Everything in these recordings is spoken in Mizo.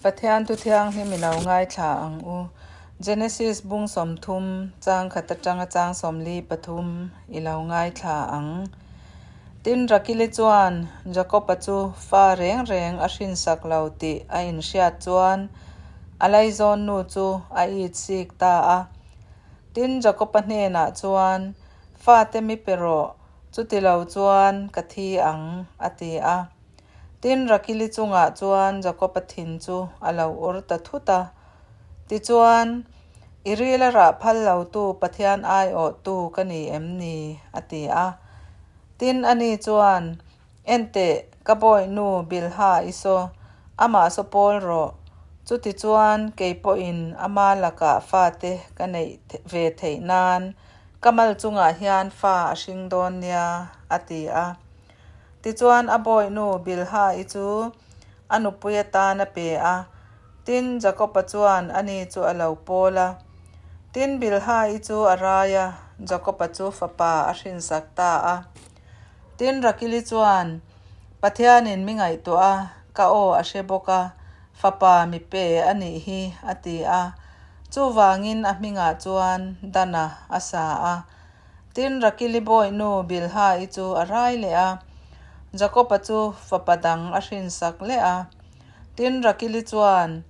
Pathian thu thianghlim i lo ngaithla ang u. Genesis bung 30 chang khat atanga chang 43 i lo ngaithla ang. Tin, Rakili chuan Jakoba chu fa reng reng a hrinsak lo tih a inhriat chuan a laizawn nu chu a itsik ta a. Tin, Jakoba hnenah chuan, Fate mi pe rawh, chutilo chuan ka thi ang, a ti a. Tin, Rakili chungah chuan Jakoba thin chu a lo ur ta thut a. Tichuan, I ril a rah phal lotu Pathian aiawhtu ka ni em ni? a ti a. Tin, ani chuan, Enteh, ka bawihnu Bilha i saw, amah saw pawl rawh. Chutichuan, kei pawhin ama lakah fate ka neih ve theih nan ka mal chungah hian fa a hring dawn nia, a ti a. Tichuan, a bawihnu Bilha-i chu a nupui atan a pe a. Tin, Jakoba chuan ani chu a lo pawl a. Tin, Bilha-i chu a rai a, Jakoba chu fapa a hrinsak ta a. Tin, Rakili chuan, Pathianin mi ngaihtuah a, ka aw a hre bawk a, fapa mi pe a nih hi, a ti a. Chuvangin a hmingah chuan Dana a sa a. Tin, Rakili bawihnu Bilha-i chu a rai leh a, Jakoba chu fapa dang a hrinsak leh a. Tin, Rakili chuan,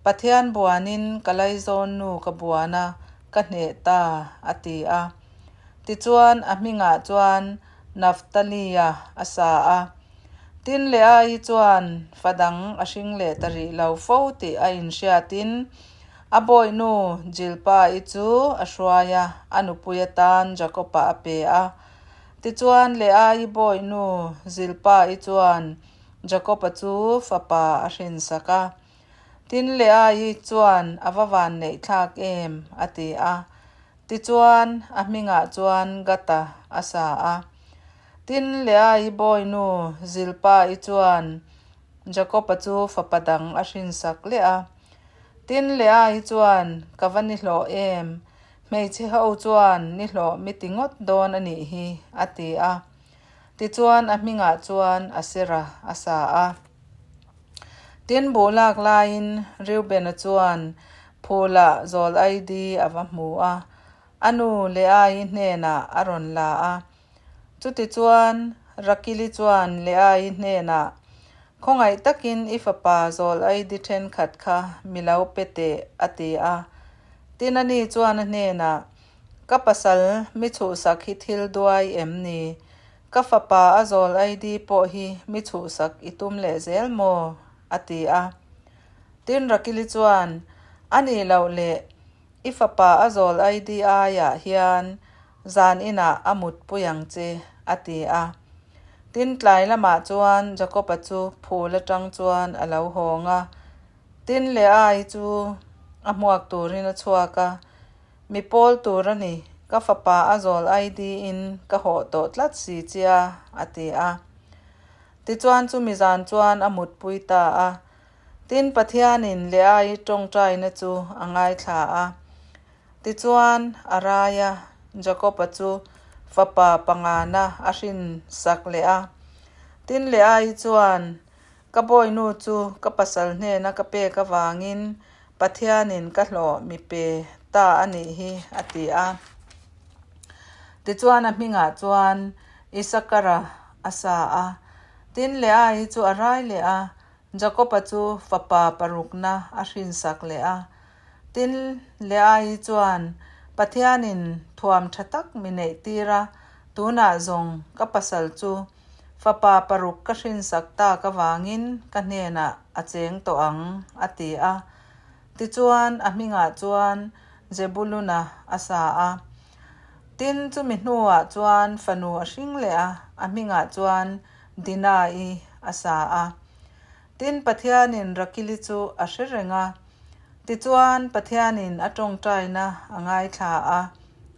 Pathian buanin ka laizawn nu ka buan a, ka hneh ta, a ti a. Tichuan, a hmingah chuan Naftali-a a sa a. Tin, Leaii chuan fa dang a hring leh ta rih lo fo tih a inhriatin, A bawihnu Jilpa-i chu a hruai a, a nupui atan Jakob-a a pe a. Tichuan, Leaii bawihnu Zilpa-i chuan Jakob-a chu fapa a hrinsak a. Tin, Leaii chuan a va van neih thlak em? a ti a. Tichuan, a hmingah chuan Gata a sa a. Tin, Leaii bawihnu Zilpa-i chuan Jakob-a chu fapa dang a hrinsak leh a. Tin, Leaii chuan, Ka va nihlawh em? Hmeichhe ho chuan nihlawh mi ti ngawt dawn a nih hi, a ti a. Tichuan, a hmingah chuan Asera a sa a. Tin, buh lak laiin Reubena chuan Phula zawl aidi a va hmu a, a nu Leaii hnenah a rawn la a. Chutichuan, Rakili chuan Leaii hnenah, Khawngaih takin i fapa zawl aidi thenkhat kha mi lo pe teh, a ti a. Tin, ani chuan a hnenah, Ka pasal mi chhuhsak hi thil duai em ni? Ka fapa a zawl aidi pawh hi mi chhuhsak i tum leh zel maw? a ti a. Tin, Rakili chuan, A nih loh leh, i fapa a zawl aidi aiah hian zan inah a mutpui ang che, a ti a. Tin, tlai lamah chuan Jakoba chu phul atang chuan a lo hawng a. Tin, Leaii chu a hmuak turin a chhuak a, Mi pawl tur a ni, ka fapa a zawl ID in ka hawh tawh tlat si chia, a ti a. Tichuan chumi zan chuan a mutpui ta a. Tin, Pathianin Leaii tawngtaina chu a ngaithla a. Tichuan, a rai a, Jakoba chu fapa pangana a hrinsak leh a. Tin, Leaii chuan, Ka bawinu chu ka pasal hnena ka pek avangin Pathianin ka hlawh mi pe ta a nih hi, a ti a. Tichuan a hmingah chuan Isakara a sa a. Tin, Leaii chu a rai leh a, Jakoba chu fapa parukna a hrinsak leh a. Tin, Leaii chuan Pathianin thuam tha tak mi neih tir a, tunah zawng ka pasal chu Fapa paruk ka hrinsak tak avangin ka hnenah a cheng tawh ang, a ti a. Tichuan, a hmingah chuan Jebuluna a sa a. Tin, chumi hnuah chuan fanu a hring leh a, a hmingah chuan Dina-i a sa a. Tin, Pathianin Rakili chu a hre reng a. Tichuan, Pathianin a tawngtaina a ngaithla a,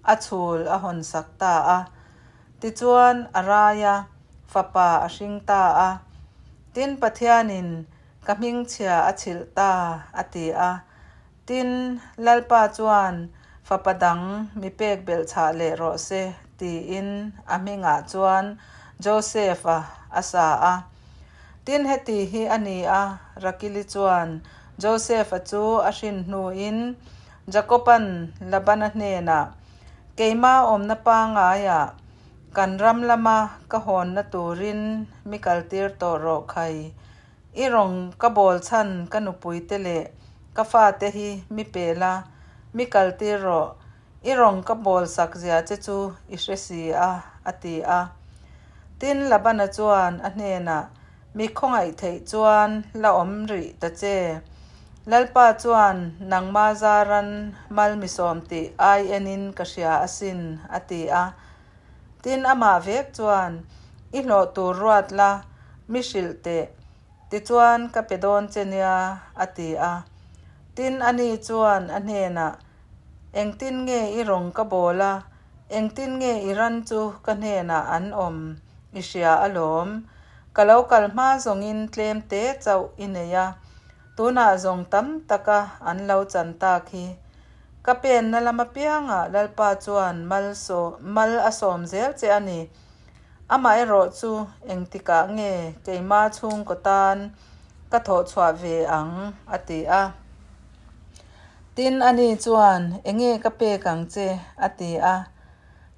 a chhul a hawnsak ta a. Tichuan, a rai a, fapa a hring ta a. Tin, Pathianin, Ka hmingchhia a chhilh ta, a ti a. Tin, Lalpa chuan, Fapa dang mi pek belh chhah leh rawh se, tiin a hmingah chuan Joseph-a a sa a. Tin, heti hi a ni a, Rakili chuan Joseph-a chu a hrin hnuin Jakob-a'n Labana hnenah, Keimah awmna pangaiah kan ram lama ka hawnna turin mi kaltir tawh rawh khai. I rawng ka bawl chhan ka nupuite leh ka fate hi mi pe la, mi kaltir rawh. I rawng ka bawl sak zia che chu i hre si a, a ti a. Tin, Labana chuan a hnenah, Mi khawngaih theih chuan la awm rih ta che. Lalpa chuan nangma zaran mal mi sawm tih ai enin ka hria asin, a ti a. Tin, amah vek chuan, I hlawh tur ruat la, mi hrilh teh. Tichuan ka pe dawn che nia, a ti a. Tin, ani chuan a hnenah, Engtin nge i rawng ka bawl a, engtin nge i ran chu ka hnenah an awm i hria alawm. Ka lo kal hma zawngin tlem te chauh i nei a, tunah zawng tam taka an lo chan tak hi. Ka penna lam apiangah Lalpa chuan mal a sawm zel che a ni. Amaherawh chu engtikah nge keima chhungkaw tan ka thawh chhuah ve ang? a ti a. Tin, ani chuan, Enge ka pek ang che? a ti a.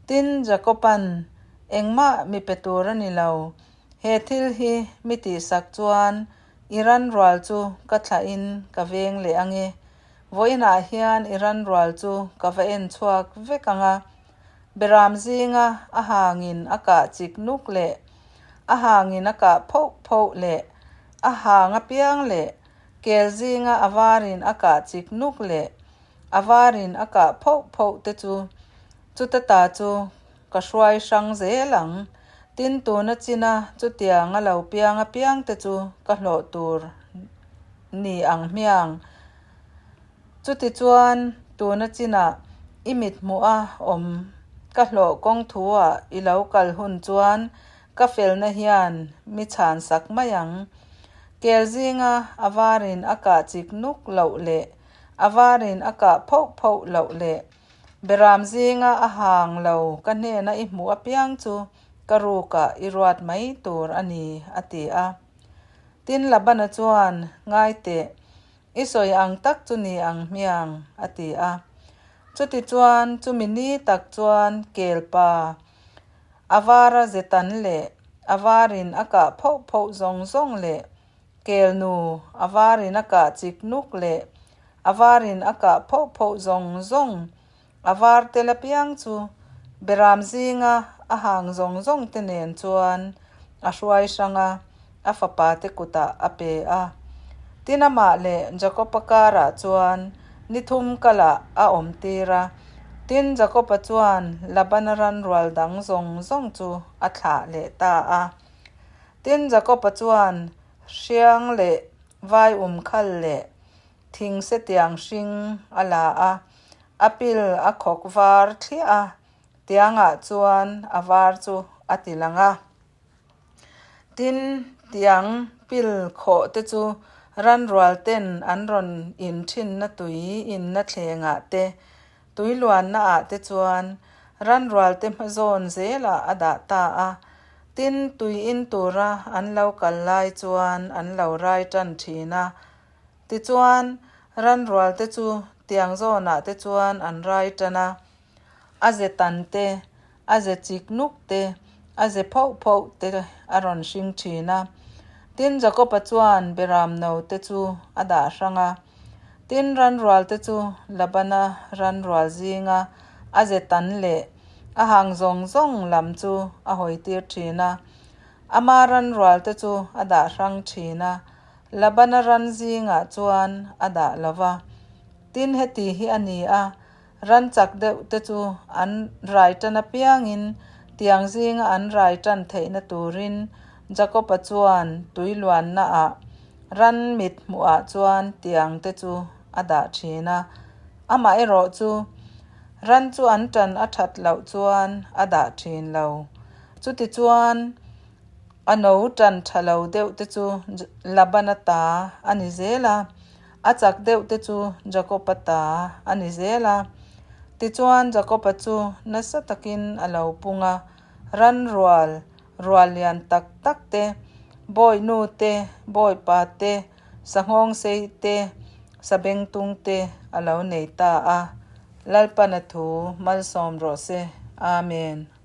Tin, Jakoba'n, Engmah mi pe tur a ni lo. He thil hi mi tihsak chuan i ran rual chu ka thlahin ka veng leh ange. Vawiinah hian i ran rual chu ka va en chhuak vek ang a. Beram zinga a hangin a kah chik nuk leh a hangin a kah phoh phoh leh a hang apiang leh kel zinga a varin a kah chik nuk leh a varin a kah phoh phoh te chu chuta ta chu ka hruai hrang zel ang. Tin tuna china chutiang a lo piang apiang te chu ka hlawh tur ni ang hmiang. Chutichuan, tuna chinah i mit hmuh a awm ka hlawh kawng thuah i lo kal hun chuan ka felna hian mi chhan sak mai ang. Kel zinga a varin a kah chik nuk loh leh a varin a kah phoh phoh loh leh beram zinga a hang lo ka hnena i hmuh apiang chu ka rukah i ruat mai tur a ni, a ti a. Tin, Labana chuan, Ngai teh, I sawi ang tak chu ni ang hmiang, a ti a. Chutichuan, chumi ni tak chuan kelpa a vara zetan leh a varin a kah phoh phoh zawng zawng leh kelnu a varin a kah chik nuk leh a varin a kah phoh phoh zawng zawng a var tel apiang chu beram zinga a hang zawng zawng te nen chuan a hruai hrang a, a fapa te kutah a pe a. Tin amah leh Jakob-a karah chuan ni thum kalah a awm tir a. Tin Jakob-a chuan Labana ran rual dang zawng zawng chu a thlah leh ta a. Tin Jakob-a chuan hriang leh vaium khal leh Thing se tiang hring a la a, a pil a khawk var thliah a, tiangah chuan a var chu a ti lang a. Tin, tiang pil khawh te chu ranrual ten an rawn in thinna tui inna thlengah te, tui luanna ah te chuan ranrual te hma zawn zelah a dah ta a. Tin, tui in tura an lo kal lai chuan an lo rai tan thin a. Tichuan, ranrual te chu tiang zawnah te chuan an rai tan a, a ze tan te, a ze chik nuk te, a ze phoh phoh te a rawn hring thin a. Tin, Jakoba chuan Beram no te chu a dah hrang a. Tin, ranrual te chu Labana ranrual zinga a ze tan leh a hang zawng zawng lam chu a hawitir thin a. Ama ranrual te chu a dah hrang thin a. Labana ran zingah chuan a dah lo va. Tin heti hi a ni a, ran chak deuh te chu an rai tan apiangin tiang zinga an rai tan theihna turin Jakob-a chuan tui luannaah ran mit hmuhah chuan tiang te chu a dah thin a. Amaherawh chu ran chu an tan a that loh chuan a dah thin lo. Chutichuan. A no tan tha lo deuh te chu Labana ta a ni zel a, a chak deuh te chu Jakoba ta a ni zel a. Tichuan Jakoba chu nasa takin a lo pung a, ran rual, rual lian tak tak te, bawihnu te, bawipa te, sanghawng sei te, Sabengtung te a lo nei ta a. Lalpan a thu malsawm rawh se. Amen.